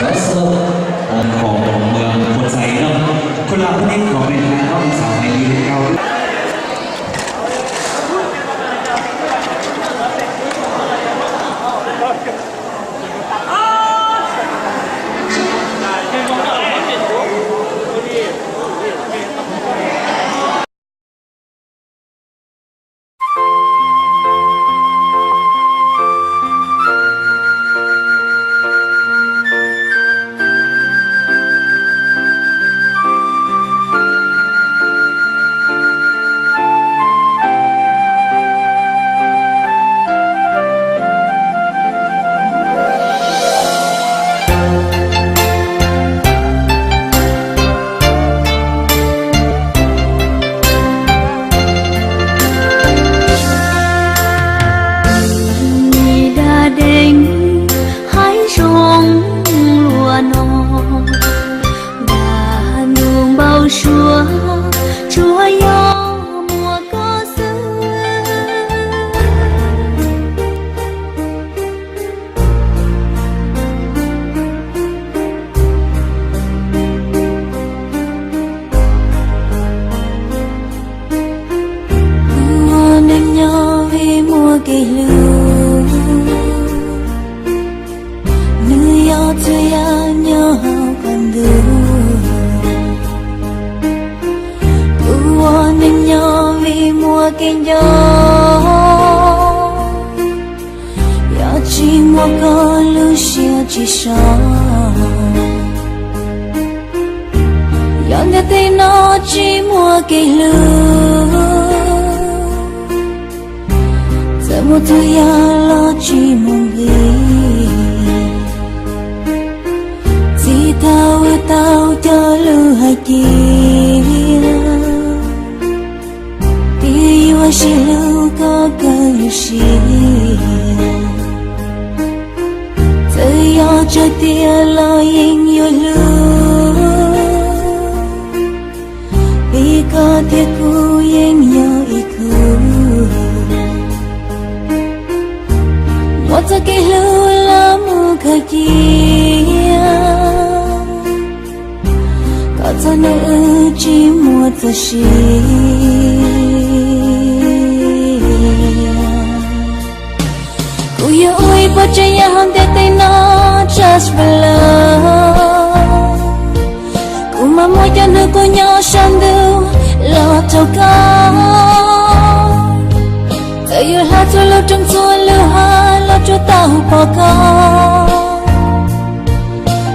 Khom mus khuam xais no, khuam lam peb khom pem hais no xav hais li ntawd. Nws da deev haib zoo luaj no, nag nus npau suav tsuas yog muaj koj xwb. Kuv ua neej nyob vim muaj kev hlub, nws yog txhua yam nyob hauv qab ntuj. Kuv ua neej nyob vim muaj kev nco, yog tsis muaj koj lub siab tsis so. Yog ntiaj teb no tsis muaj kev hlub, txawm muaj txhua yam los tsis muaj nqis. Txij thaum wb tau cog lus hais tias, twb yuav sib hlub kom kawg lub siab. Txawm yog tsawg tiam los yeej yuav hlub, vim koj thiab kuv yeej yog ib khub. Muaj txoj kev hlub los mus khaws cia, kom txog hnub wb tsis muaj txoj sia. Kuv yuav ua ib pob tsav yam hauv ntiaj teb no tshaj plaws. Kuv mam muab cov hnub kuv nyob sab ntuj los rau koj. Txawm yuav hla txhua lub roob txhua lub hav los tsuas tau pom koj.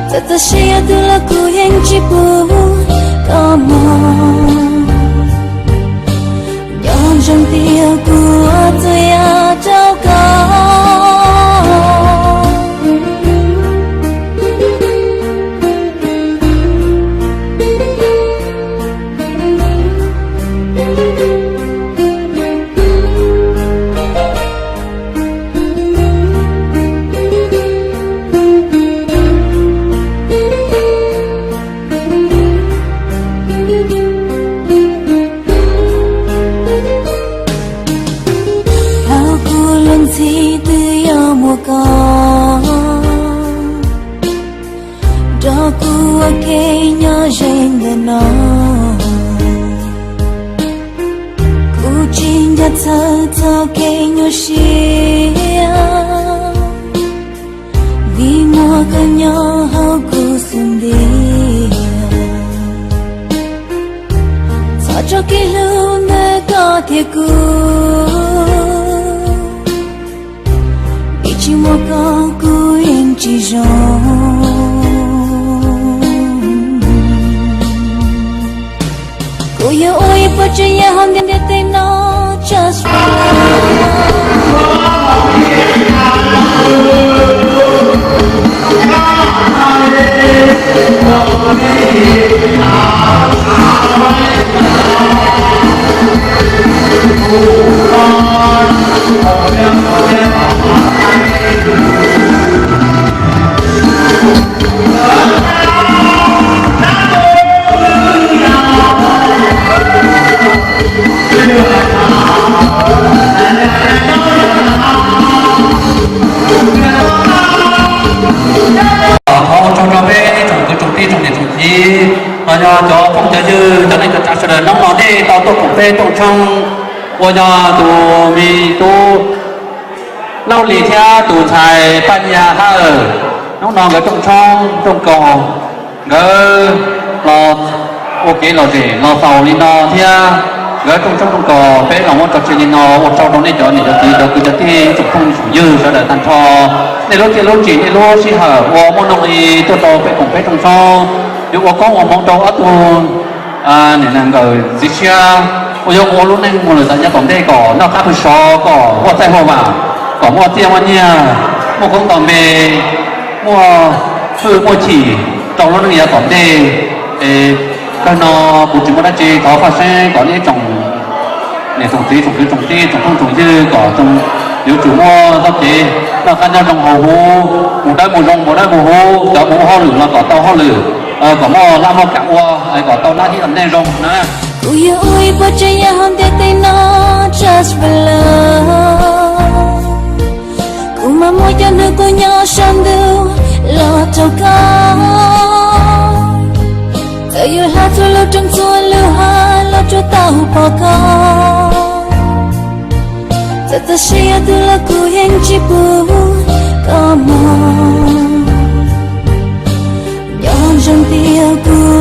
Txawm txoj sia yog tu los kuv yeej tsis pub koj mus. Nco ntsoov tias kuv ua txhua yam rau koj. Hauv kuv lub ntxhi twb yog muaj koj, nrog kuv ua ke nyob ze ntawm no. Kuv tsis nco txhawj txoj kev nyuaj siab, vim muaj koj nyob hauv kuv xub ntiag. Txhob tso kev hlub ntawm koj thiab kuv, vim tsis muaj koj kuv yeej tsis zoo. Kuv yuav ua ib pob tsav yam hauv ntiaj teb no tshaj plaws. Thov ua tsaug rau Yog cov phooj cov ywg, cov neej cov tsav sawv daws, hnub no nej tau tuaj koom peb rooj tshoob uas yog tus me tub Lauj Lis thiab tus ntxhais Paj Yas Hawj. Hnub no nkawd rooj tshoob rooj kos, nkawd los ua kev lom zem los xaus li no thiab. Nkawd rooj tshoob rooj kos peb los muab tso tseg li no, ua tsaug rau nej cov niam cov txiv cov kwv cov tij tsoom phooj tsoom ywg sawv daws tag nrho. Nej lub txiaj lub tsim nej lub sij hawm uas muaj nuj nqis tuaj rau peb koom peb rooj tshoob, yuav ua koob ua hmoov rau ob tug niam nkawm txiv tshiab uas yuav mus ua lub neej mus lawm tam nyob tom ntej kom noj qab pw sov, kom huaj txaij huaj vam, kom muaj txiaj muaj nyiaj, muaj koob nto npe, muaj hwj muaj chim rau lub neej yav tom ntej. Es kawg no kuv tsis muaj dab tsi, thov faj seeb kom nej tsoom niam tsoom txiv tsoom kwv tsoom tij tsoom phooj tsoom ywg kom yuav tsum muaj txoj kev noj qab nyob zoo hauv huv, mus dawb mus zoo mus dawb mus huv, cov mus ua hauj lwm los kom tau hauj lwm, kom muaj laj muaj kam ua, kom tau nab hib tom ntej zoo na. Kuv yuav ua ib puas tsav yam hauv ntiaj teb no tshaj plaws. Kuv mas muaj cov hnub kuv nyob saum ntuj los rau koj. Txawm yuav hla txhua lub rooj txhua lub hav los tsuas tau pom koj. Txawm txoj sia yog tu los kuv yeej tsis pub koj mus. Nyob zoo tiag kuv